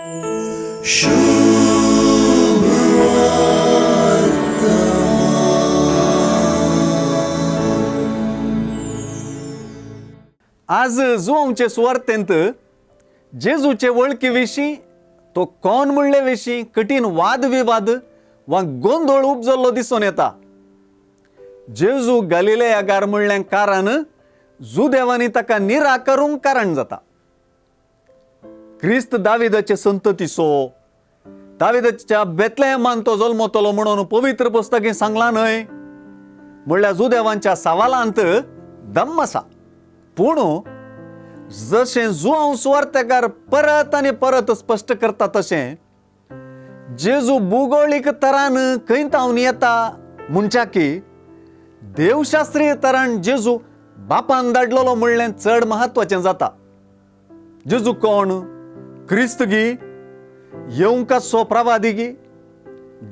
आज जुवांचे सुवार्थेंत जेजूचे वळखी विशीं, तो कोण म्हणले विशीं कठीण वादविवाद वा गोंदळ उपजल्लो दिसून येता. जेजू गलिलेयागार म्हणलें कारण जुदेवांनी ताका निराकरूंक कारण जाता. क्रिस्त दाविदाचे संततीचो, दाविदाच्या बेतलेहमान तो जल्मतलो म्हणून पवित्र पुस्तकी सांगलां न्हय म्हणल्यार जुदेवांच्या सवालांत दम आसा. पूण जशें जुआंव सुवार्तेकार परत आनी परत स्पश्ट करता तशें जेजू भुगोळीक तरान खंय तावन येता म्हणच्या की देवशास्त्रीय तरान जेजू बापान धाडलेलो म्हणलें चड म्हत्वाचें जाता. जेजू कोण? क्रिस्त गी? येवंक आसचो प्रवादी गी?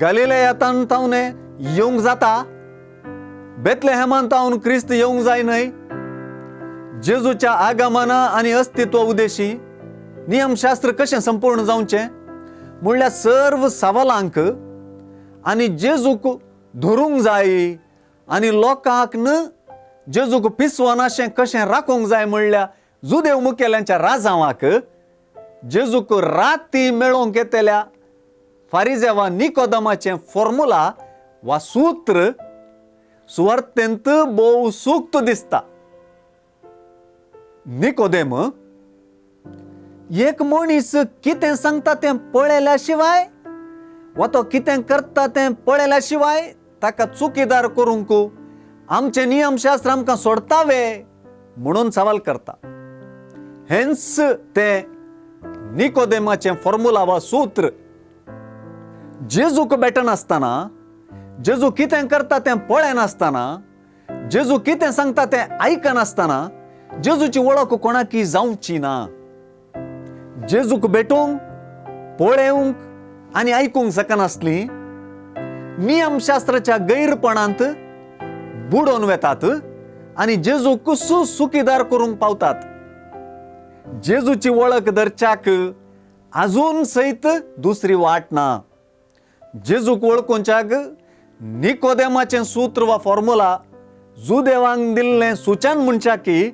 गलिलेयातान तावने येवंक जाता? बेतलेहमान तावन क्रिस्त येवंक जाय न्हय? जेजूच्या आगमना आनी अस्तित्व उद्देशी नियमशास्त्र कशें संपूर्ण जावचें म्हणल्यार सर्व सवालांक आनी जेजूक धरूंक जाय आनी लोकांक न्ह जेजूक पिसवनाशें कशें राखूंक जाय म्हणल्यार जुदेव मुखेल्यांच्या राजांवाक जेजूक राती मेळोवंक येतल्या फारिजेवा निकोदमाचें फॉर्मुला वा सूत्र सुवार्थेंत भोव सूक्त दिसता. निकोदेम एक मनीस कितें सांगता तें पळयल्या शिवाय वा तो कितें करता तें पळयल्या शिवाय ताका चुकीदार करूंक आमचें नियमशास्त्र आमकां सोडतावे म्हणून सवाल करता. हेंच तें निकोदेमाचें फॉर्मुला वा सूत्र. जेजूक भेटनासतना, जेजू कितें करता तें पळयनासतना, जेजू कितें सांगता तें आयकनासतना जेजूची वळख कोणाकी जावची ना. जेजूक भेटूंक, पळोवंक आनी आयकूंक शकनासली नियमशास्त्राच्या गैरपणांत बुडोवन वेतात आनी जेजूक सुखीदार करूंक पावतात. जेजूची वळख धरच्याक अजून सयत दुसरी वाट ना. जेजूक वळखुच्याक निकोदेमाचें सूत्र वा फॉर्मुला जुदेवांक दिल्लें सुचन म्हणच्या की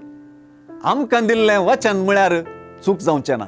आमकां दिल्लें वचन म्हळ्यार चूक जावचें ना.